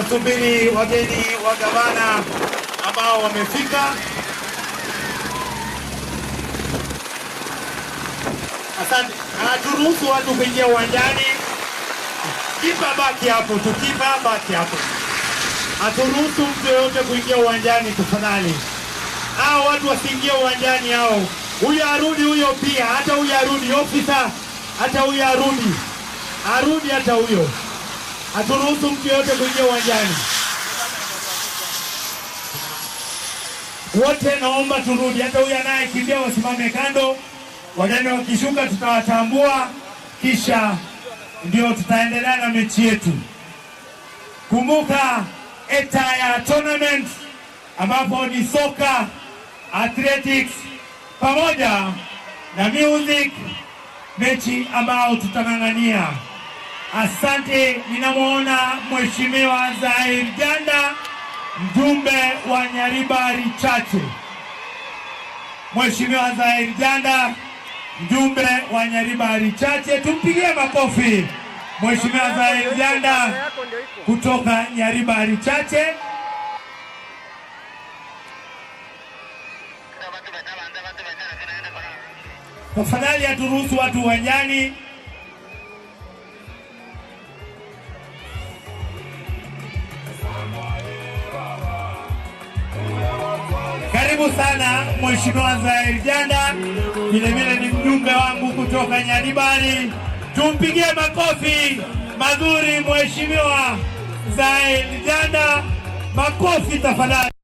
Tunasubiri wageni wa gavana ambao wamefika. Asante. Turuhusu watu kuingia uwanjani. Kipa baki hapo tu, kipa baki hapo. Haturuhusu mtu yeyote kuingia uwanjani tafadhali. Hao watu wasiingie uwanjani hao. Huyo arudi, huyo pia, hata huyo arudi, ofisa, hata huyo arudi, arudi hata huyo. Haturuhusu mtu yeyote kuingia uwanjani. Wote naomba turudi, hata huyo anayekimbia wasimame kando. Wageni wakishuka tutawatambua, kisha ndio tutaendelea na mechi yetu. Kumbuka Etaya Tournament ambapo ni soka, athletics pamoja na music, mechi ambao tutang'ang'ania. Asante. Ninamwona Mheshimiwa Zahir Janda, mjumbe wa Nyaribari Chache. Mheshimiwa Zahir Janda, mjumbe wa Nyaribari Chache, tumpigie makofi Mheshimiwa Zahir Janda kutoka Nyaribari Chache. Tafadhali haturuhusu watu uwanjani. Karibu sana Mheshimiwa Zahir Janda, vilevile ni mjumbe wangu kutoka Nyaribari. Tumpigie makofi mazuri Mheshimiwa Zahir Janda, makofi tafadhali.